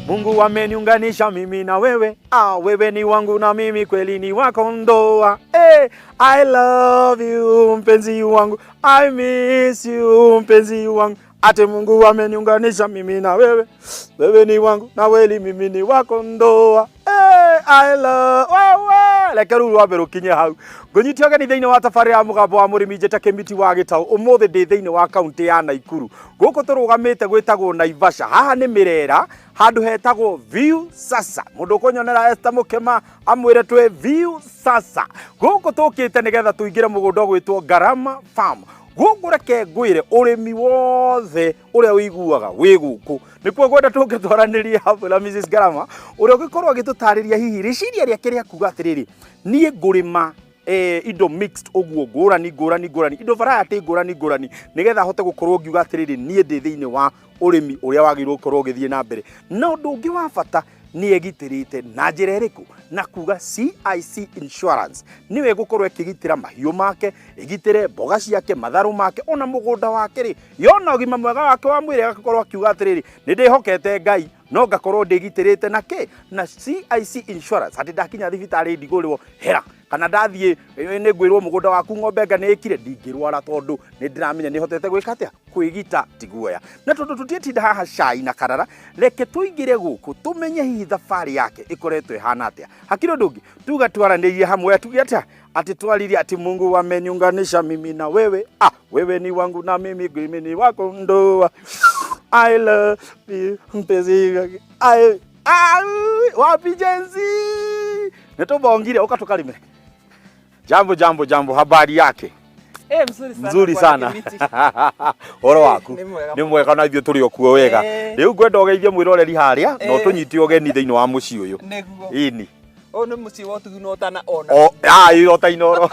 Mungu ameniunganisha mimi na wewe. Ah, wewe ni wangu na mimi kweli ni wako ndoa. Hey, I love you mpenzi wangu, I miss you mpenzi wangu. Ate Mungu ameniunganisha mimi na wewe, wewe ni wangu na weli mimi ni wako ndoa. Hey, I love wewe. Reke rĩu rwambe rũkinye hau. Ngũnyite ũgeni thĩinĩ wa tabarĩra ya Mũgambo wa Mũrĩmi, njĩta Kĩmiti wa Gĩtaũ. Ũmũthĩ ndĩ thĩinĩ wa kaunti ya Naikuru. Gũkũ tũrũgamĩte gwĩtagwo Naivasha. Haha nĩ Mĩrera, handũ hetagwo View Sasa. Mũndũ ũkũnyonera Esther Mũkĩma amwĩre twĩ View Sasa. Gũkũ tũkĩte nĩgetha tũingĩre mũgũnda ũgwĩtwo Ngarama Farm. Gũkũ reke ngwĩre, ũrĩmi wothe ũrĩa ũiguaga wĩ gũkũ. Nĩkuo ngwenda tũke twaranĩrie hamwe na Mrs Ngarama, ũrĩa ũngĩkorwo agĩtũtarĩria hihi rĩciria rĩake rĩa kuga atĩrĩrĩ, niĩ ngũrĩma indo mixed ũguo, ngũrani ngũrani ngũrani, indo variety ngũrani ngũrani, nĩgetha hote gũkorwo ngiuga atĩrĩrĩ, niĩ ndĩ thĩinĩ wa ũrĩmi ũrĩa wagĩrĩirwo gũkorwo ũgĩthiĩ na mbere. Na ũndũ ũngĩ wa bata, nĩ egitĩrĩte na njĩra ĩrĩkũ? Na kuga CIC Insurance nĩwe ĩgũkorwo ĩkĩgitĩra mahiũ make, ĩgitĩre mboga ciake, matharũ make, ona mũgũnda wake rĩ, yona ũgima mwega wake wa mwĩrĩ, agakorwo akiuga atĩrĩrĩ, nĩ ndĩhokete Ngai, no ngakorwo ndĩgitĩrĩte na kĩ? Na CIC Insurance, atĩ ndakinya thibitarĩ ndigũrĩrwo hera, kana ndathiĩ nĩ ngwĩrwo mũgũnda waku ng'ombe nga nĩ ĩkire, ndingĩrwara, tondũ nĩ ndĩramenya nĩ hotete gwĩka atĩa? Kwĩgita tiguoya. Na tondũ tũtiĩtinda haha cai na karara, reke tũingĩre gũkũ tũmenye hihi thabarĩ yake ĩkoretwo ĩhana atĩa. Hakiri ũndũ ũngĩ tuga twaranĩrie hamwe, tuge atĩa? Ati twaririe ati Mungu ameniunganisha mimi na wewe. Ah, wewe ni wangu na mimi ni wako ndoa. I love you mpenzi. I ah, wapi Gen Z? Nĩtũbongire, ũka tũkarĩme. Jambo, jambo, jambo, habari yake? Mzuri sana. Nzuri Bwana sana. Kimiti. Horo waku? Nĩ mwega. Nĩ mwega, na ithuĩ tũrĩ o kuo wega. Rĩu ngwenda ũgeithie mwĩroreri harĩa na ũtũnyite ũgeni thĩinĩ wa mũciĩ ũyũ. Nĩguo. Ĩni. Ũyũ nĩ mũciĩ wa ũtugi na ũtana ona. O ah, ĩ o ta Inoro.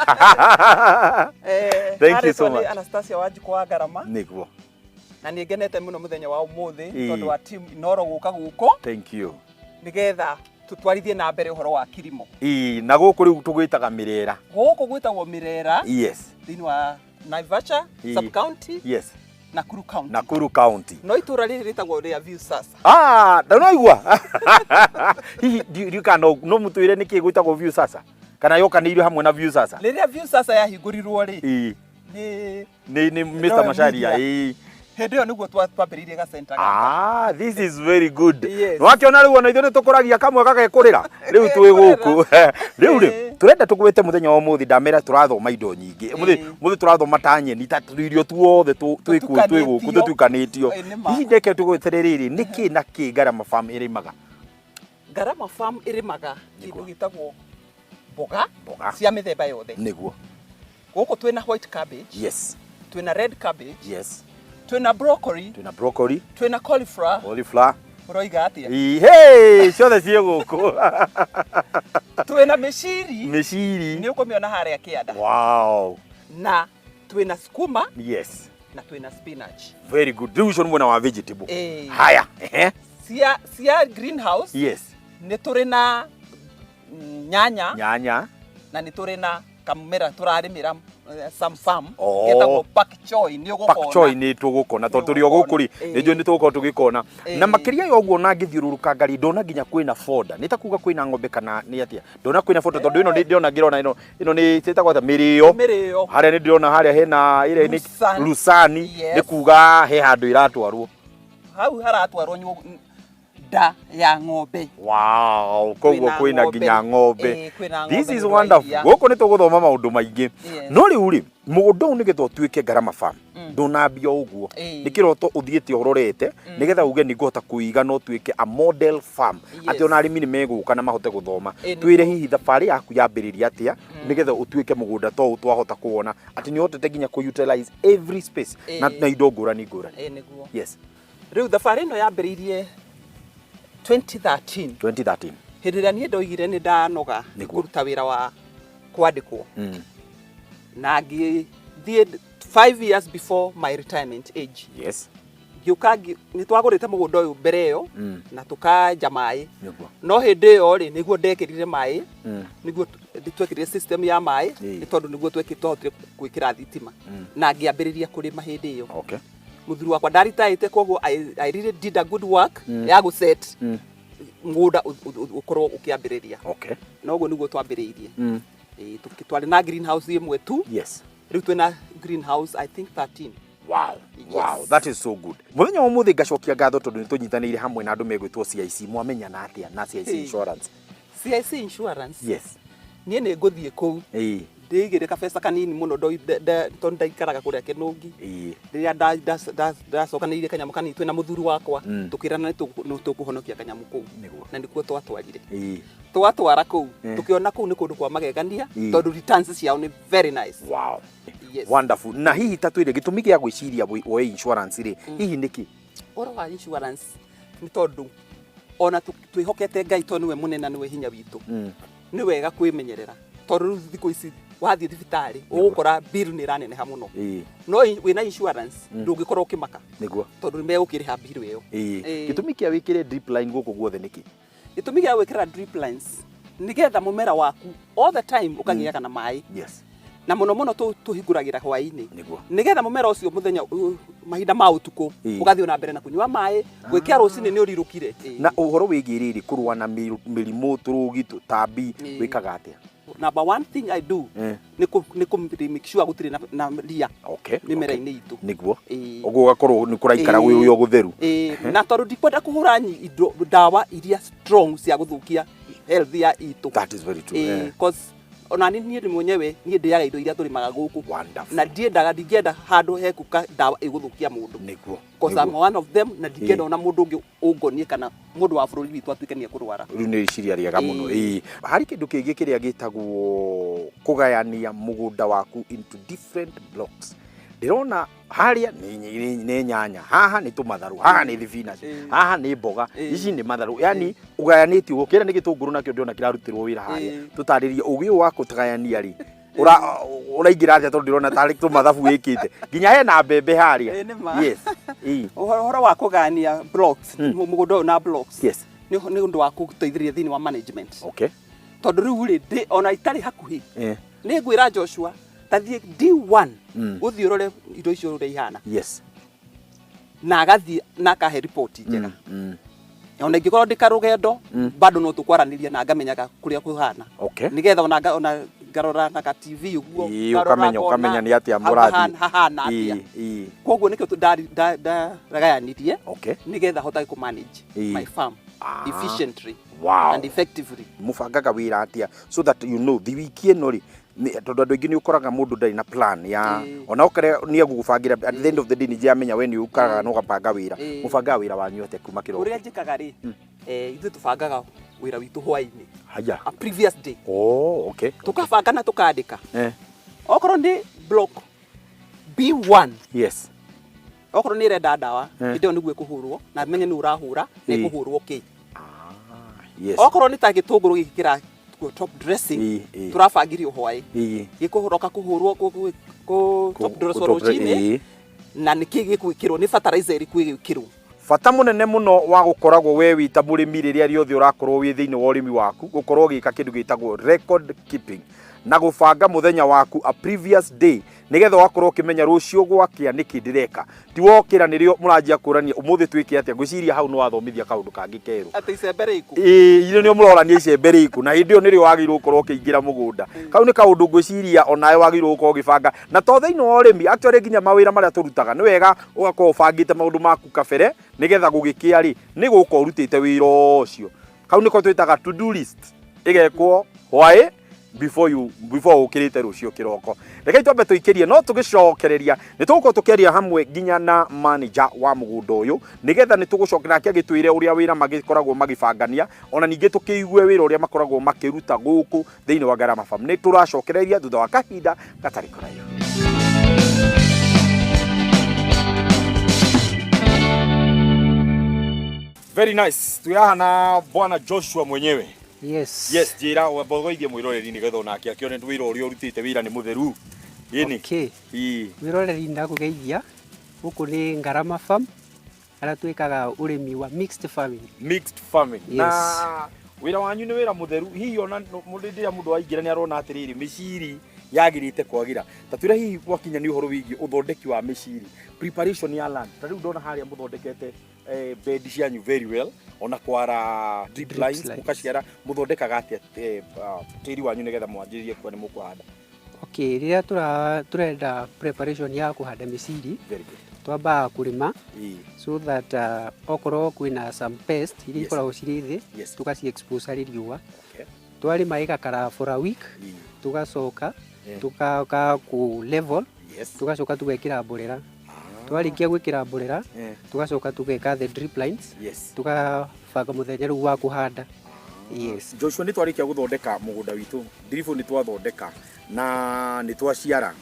Thank you so Marĩtwa nĩ much. Anastasia Wanjikũ wa Ngarama. Nĩguo. Na nĩ ngenete mũno mũthenya wa ũmũthĩ tondũ wa team Inoro gũka gũkũ Thank you. nĩgetha tũtwarithie na mbere ũhoro wa kilimo. Ĩ, na gũkũ rĩu tũgwĩtaga Mĩrera. Gũkũ gwĩtagwo Mĩrera thĩinĩ wa Naivasha sub county, Nakuru County. Nakuru County. No itũra rĩrĩ rĩtagwo rĩa View Sasa. Ah, ndanaigua. Hihi ndiũĩ kana no mũtwĩre nĩkĩ gwĩtagwo View Sasa? Kana yokanĩirio hamwe na View Sasa? Rĩrĩa View Sasa yahingũrirwo rĩ, nĩ Nĩ Mr. Royal Macharia. Media. Hĩndĩ ĩyo nĩguo twambĩrĩirie gacenta gaka. Ah, this is very good. Yes. Nĩwakĩona rĩu ona ithuĩ nĩ tũkũragia kamwe gagekũrĩra. Rĩu twĩ gũkũ. Rĩu rĩ, tũrenda tũgwĩte mũthenya wa ũmũthĩ, ndamera tũrathoma indo nyingĩ. Ũmũthĩ ũmũthĩ tũrathoma ta nyeni, ta irio tuothe twĩ kuo, twĩ gũkũ Tũtukanĩtio. tũtukanĩtio. Nĩ ma. Hihi ndeke tũgwĩte rĩrĩ, nĩkĩ na kĩ Ngarama Farm ĩrĩmaga? Ngarama Farm ĩrĩmaga kĩndũ gĩtagwo mboga Mboga. cia mĩthemba yothe. Gũkũ twĩna white cabbage, twĩna red cabbage, twĩna broccoli, Twĩna broccoli, twĩna cauliflower, cauliflower. Ũroiga atĩa? Ii, hey, ciothe ciĩ gũkũ. Twĩna mĩciri, Mĩciri. nĩ ũkũmĩona harĩa kĩanda. Na twĩna sukuma na twĩna spinach. Very good. Rĩu ũcio nĩ mwena wa vegetable. Haya. Ehe. Cia greenhouse nĩ tũrĩ na nyanya Nyanya. na nĩ tũrĩ na kamũmera tũrarĩmĩra some farm Oh. getagwo pak choi, nĩ ũgũkona. Pak choi nĩ tũgũkona tondũ tũrĩ o gũkũ rĩ, nĩ njũĩ nĩ tũgũkorwo tũgĩkona. Na makĩria ya ũguo, na ngĩthiũrũrũka ngari ndona nginya kwĩna foda. Nĩ ta kuga kwĩna ng'ombe kana nĩ atĩa? Ndona kwĩna foda tondũ ĩno nĩ ndĩrona, ngĩrona ĩno nĩ ĩtagwo atĩa? Mĩrĩo. Mĩrĩo. Harĩa nĩ ndĩrona harĩa hena ĩrĩa nĩ Lucerne. Lucerne. Nĩ kuga he handũ ĩratwarwo. Hau haratwarwo nda ya ng'ombe. Wow, koguo Kwĩna kwĩna ng'ombe. nginya ng'ombe. Kwĩna This ng'ombe is nĩ ũndũ wa wonderful. iria. Gũkũ nĩ tũgũthoma maũndũ maingĩ. No rĩu rĩ, mũgũnda ũyũ nĩgetha ũtuĩke Ngarama Farm, ndũnambia ũguo. Nĩ kĩroto ũthiĩte ũrorete nĩgetha uge nĩ ngũhota kũiga na ũtuĩke a model farm. Atĩ ona arĩmi nĩ megũka na mahote gũthoma. Twĩre hihi thabarĩ yaku yambĩrĩria atĩa nĩgetha ũtuĩke mũgũnda ta ũũ twahota kuona atĩ nĩ ũhotete nginya kũ utilize every space na indo ngũrani ngũrani. Nĩguo. Rĩu thabarĩ ĩno yambĩrĩirie 2013, 2013. hĩndĩ ĩrĩa niĩ ndoigire nĩ ndanoga kũruta wĩra wa kwandĩkwo, na ngĩthiĩ 5 years before my retirement age. Ngĩũka nĩ twagũrĩte mũgũnda ũyũ mbere ĩyo na tũkanja maĩ. No hĩndĩ ĩyo rĩ, nĩguo ndekĩrire maĩ, nĩguo twekĩrire system ya maĩ, nĩ tondũ nĩguo twahotire gwĩkĩra thitima, na ngĩambĩrĩria kũrĩma hĩndĩ ĩyo. Mũthuri wakwa ndaritaĩte, koguo I really did a good work ya gũset Mũgũnda ũkorwo ũkĩambĩrĩria. Na ũguo nĩguo twambĩrĩirie. Twarĩ na greenhouse ĩmwe tu. Rĩu twĩna greenhouse, I think, 13. Yes. Wow, that is so good. Mũthenya wa ũmũthĩ ngacokia ngatho tondũ nĩ tũnyitanĩire hamwe na andũ megwĩtwo CIC. Mwamenyana atĩa na CIC Insurance? CIC Insurance, niĩ nĩ ngũthiĩ kũu, ndĩigĩre kabeca kanini mũno, tondũ ndaikaraga kũrĩa Kĩnũngi. Rĩrĩa ndacokanĩrĩirie kanyamũ kanini twĩna mũthuri wakwa, tũkĩrana nĩ tũkũhonokia kanyamũ kũu. Na nĩkuo twatwarire. Twatwara kũu, tũkĩona kũu nĩ kũndũ kwa magegania, tondũ returns ciao nĩ very nice. Yes. Wonderful. Na hihi ta twĩre gĩtũmi gĩa gwĩciria woe insurance rĩ, hihi nĩkĩ? Ũhoro wa insurance nĩ tondũ ona twĩhokete Ngai, tondũ nĩwe mũnene na nĩwe hinya witũ, nĩ wega kwĩmenyerera, tondũ rĩu thikũ ici wathiĩ thibitarĩ ũgũkora bill nĩ ĩraneneha mũno. No wĩna insurance ndũngĩkorwo ũkĩmaka, tondũ nĩ megũkĩrĩha bill ĩyo. Gĩtũmi kĩa wĩkĩre drip line gũkũ guothe nĩkĩ? Gĩtũmi gĩa gwĩkĩra drip lines nĩgetha mũmera waku all the time ũkagĩaga na maĩ. Na mũno mũno tũhingũragĩra hwaĩ-inĩ, nĩgetha mũmera ũcio mũthenya, mahinda ma ũtukũ, ũgathiĩ na mbere na kũnyua maĩ, gwĩkĩa rũcinĩ nĩ ũrirũkire. Na ũhoro wĩgiĩ rĩrĩ kũrũa na mĩrimũ, tũrũgi, tũtambi, wĩkaga atĩa? Number one thing I do nĩ kũ make sure gũtirĩ na ria mĩmera-inĩ itũ. Ũguo ũgakorwo nĩ kũraikara gwĩ o gũtheru. Ĩĩ, na tondũ ndikwenda kũhũra indo ndawa iria strong cia gũthũkia health ya itũ. That is very true. Cause ona niĩ ndĩ mwenyewe, niĩ ndĩaga indo iria tũrĩmaga gũkũ. Na ndiendaga, ndingĩenda handũ hekuka ndawa ĩgũthũkia mũndũ. Cause I'm one of them, na ndingĩenda ona mũndũ ũngĩ ũngonie kana mũndũ wa bũrũri witũ atuĩke nĩ ekũrwara. Rĩu nĩ rĩciria rĩega mũno. Harĩ kĩndũ kĩngĩ kĩrĩa gĩtagwo kũgayania mũgũnda waku into different blocks. Ndĩrona harĩa nĩ nyanya, haha nĩ tũmatharũ, haha nĩ thibinaci, haha nĩ mboga, ici nĩ matharũ, yani ũgayanĩtie ũguo. Kĩrĩa nĩ gĩtũngũrũ, nakĩo ndĩrona kĩrarutĩrwo wĩra harĩa. Tũtarĩrie ũgĩ ũyũ wa kũgayania rĩ, ũraingĩra atĩa, tondũ ndĩrona tarĩ tũmathabu wĩkĩte, nginya hena mbembe harĩa. Ĩĩ, nĩ ma. Yes. Ũhoro wa kũgayania blocks, mũgũnda ũyũ na blocks, nĩ ũndũ wa gũteithĩrĩria thĩinĩ wa management, tondũ rĩu rĩ, ndĩ ona itarĩ hakuhĩ, nĩ ngwĩra Joshua, tathiĩ D1, ũthiĩ ũrore indo icio ũrĩa ihana. Na agathiĩ na akahe riboti njega. Ona ingĩkorwo ndĩ karũgendo, bado no tũkwaranĩria na ngamenyaga kũrĩa kũhana, nĩgetha ona ngarora na ka TV ũguo, ngarora ũkamenya ngona ũkamenya nĩ atĩa hau mũrathiĩ. Hahana atĩa. Koguo nĩkĩo ndagayanirie, nĩgetha hotage kũ manage my farm efficiently and effectively. Mũbangaga wĩra atĩa so that you know the wiki ĩno rĩ, tondũ andũ aingĩ nĩ ũkoraga mũndũ ndarĩ na plan ya ona okare nĩ egũgũbangĩra, at the end of the day ningĩ amenya we nĩ ũkaraga na ũgabanga wĩra. Mũbangaga wĩra wanyu atĩa kuma kĩroko? Ũrĩa njĩkaga rĩ, ithuĩ tũbangaga wĩra witũ hwaĩ-inĩ, Haya. a previous day. Tũkabanga na tũkandĩka, okorwo nĩ block B1, okorwo nĩ ĩrenda ndawa, hĩndĩ ĩyo nĩguo ĩkũhũrwo, na menye nĩ ũrahũra na ĩkũhũrwo kĩ. Okorwo nĩ ta gĩtũngũrũ gĩkĩ kĩra top dressing, Ĩĩ, ĩĩ. tũrabangire hwaĩ, gĩkũroka kũhũrwo kũ top dress rũcinĩ, na nĩkĩ gĩkwĩkĩrwo, nĩ fertilizer ĩrĩkũ ĩgwĩkĩrwo. Bata mũnene mũno wa gũkoragwo we wĩ ta mũrĩmi rĩrĩa rĩothe ũrakorwo wĩ thĩinĩ wa ũrĩmi waku, gũkorwo ũgĩka kĩndũ gĩtagwo record keeping na gũbanga mũthenya waku a previous day, nĩgetha ũgakorwo ũkĩmenya rũciũ gwakĩa nĩkĩ ndĩreka, ti wokĩra nĩrĩo mũranjia kũrania ũmũthĩ twĩke atĩa. Ngwĩciria hau nĩ wathomithia kaũndũ kangĩ kerũ. Atĩ icembe rĩkũ. Ĩĩ, irio nĩo mũrorania icembe rĩkũ, na hĩndĩ ĩyo nĩrĩo wagĩrĩirwo gũkorwo ũkĩingĩra mũgũnda. Kau nĩ kaũndũ ngwĩciria onawe wagĩrĩirwo gũkorwo ũgĩbanga, na to thĩinĩ wa ũrĩmi, actually nginya mawĩra marĩa tũrutaga, nĩ wega ũgakorwo ũbangĩte maũndũ maku kabere, nĩgetha gũgĩkĩa rĩ, nĩ gũka ũrutĩte wĩra ũcio. Kau nĩko twĩtaga to do list, ĩgekwo hwaĩ before ũkĩrĩte rũciũ kĩroko. Rekei twambe tũikĩrie, no tũgĩcokereria nĩ tũgũkorwo tũkĩaria hamwe nginya na manager wa mũgũnda ũyũ, nĩgetha nĩ tũgũcokera nake agĩtwĩre ũrĩa wĩra magĩkoragwo magĩbangania, ona ningĩ tũkĩigue wĩra ũrĩa makoragwo makĩruta gũkũ thĩinĩ wa Ngarama Farm. Nĩ tũracokereria thutha wa kahinda gatarĩ kũraihu. Very nice. Twĩ haha na bwana Joshua mwenyewe. Yes. Yes, njĩra wambogoithie mwĩroreri nĩgetha onake akĩone wĩra ũrĩa ũrutĩte, wĩra nĩ mũtheru. Ĩni. Okay. Mwĩroreri, ndakũgeithia. Gũkũ nĩ Ngarama Farm, harĩa twĩkaga ũrĩmi wa mixed farming. Mixed farming. Yes. Na wĩra wanyu nĩ wĩra mũtheru. Hihi ona hĩndĩ ĩrĩa mũndũ aingĩra nĩ arona atĩrĩrĩ, mĩciri Yagĩrĩte kwagĩra. Ta twĩre hihi gwakinya nĩ ũhoro wĩgiĩ ũthondeki wa mĩciri, preparation ya land. Ta rĩu ndona harĩa mũthondekete bed cianyu very well, ona kwara drip Drip lines. Lines. Mũkaciara mũthondekaga atĩa tĩri wanyu nĩgetha mwanjĩrĩrie kuona nĩ mũkũhanda? Okay, rĩrĩa tũrenda preparation ya kũhanda mĩciri, Very good. Twambaga kũrĩma so that okorwo kwĩna some pest iria ikoragwo cirĩ thĩ, tũgaci expose harĩ riũa. Twarĩma ĩgakara for a week, tũgacoka tũkaka kũ level, tũgacoka tũgekĩra mborera. Twarĩkia gwĩkĩra mborera, tũgacoka tũgeka the drip lines, tũgabanga mũthenya rĩu wa kũhanda, yes. Joshua, nĩ twarĩkia gũthondeka mũgũnda witũ, ndiribũ nĩ twathondeka na nĩ twaciara,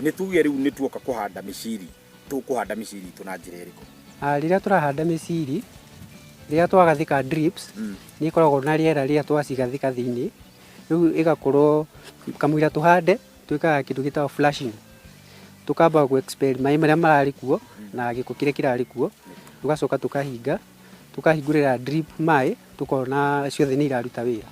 nĩ tuge rĩu nĩ tuoka kũhanda mĩciri, tũkũhanda mĩciri itũ na njĩra ĩrĩkũ? Ah, rĩrĩa tũrahanda mĩciri, rĩrĩa twagathĩka drips, nĩ ĩkoragwo na rĩera rĩrĩa twacigathĩka thĩinĩ. Rĩu ĩgakorwo kamũira tũhande, twĩkaga kĩndũ gĩtagwo flushing. Tũkamba gũ expel maĩ marĩa mararĩ kuo na gĩko kĩrĩa kĩrarĩ kuo, tũgacoka tũkahinga, tũkahingũrĩra drip maĩ, tũkona ciothe nĩ iraruta wĩra.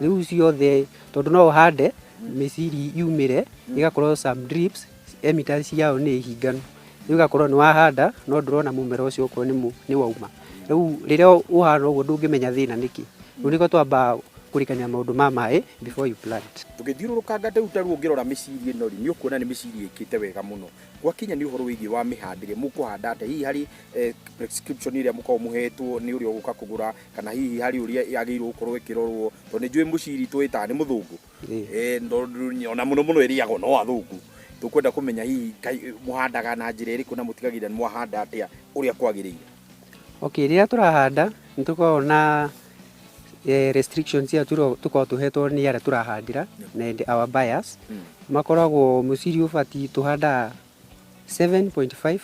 Rĩu ciothe, tondũ no ũhande mĩciri yumĩre, ĩgakorwo some drips emitters ciao nĩ hinganu, rĩu ĩgakorwo nĩ wahanda no ndũrona mũmera ũcio okorwo nĩ wauma. Rĩu rĩrĩa ũhana ũguo, ndũngĩmenya thĩna nĩkĩ. Rĩu nĩko twambaga kũrikania maũndũ ma maĩ before you plant. Tũgĩthiũrũrũkanga rĩu, ta rĩu ũngĩrora mĩciri ĩno rĩ, nĩ ũkuona nĩ mĩciri ĩkĩte wega mũno. Gwakinya nĩ ũhoro wĩgiĩ wa mĩhandĩre, mũkũhanda atĩa? Hihi harĩ prescription ĩrĩa mũkoragwo mũhetwo nĩ ũrĩa ũgũka kũgũra, kana hihi harĩ ũrĩa yagĩrĩirwo gũkorwo ĩkĩrorwo? Tondũ nĩ njũĩ mũciri twĩtaga nĩ mũthũngũ. Ona mũno mũno ĩrĩagwo no athũngũ. Tũkwenda kũmenya hihi mũhandaga na njĩra ĩrĩkũ na mũtigagĩrĩra nĩ mwahanda atĩa ũrĩa kwagĩrĩire? Okay, rĩrĩa tũrahanda nĩ tũkoragwo na restrictions iria tũkoragwo tũhetwo nĩ arĩa tũrahandĩra na and our buyers. Makoragwo mũciri ũbatiĩ tũhandaga 7.5.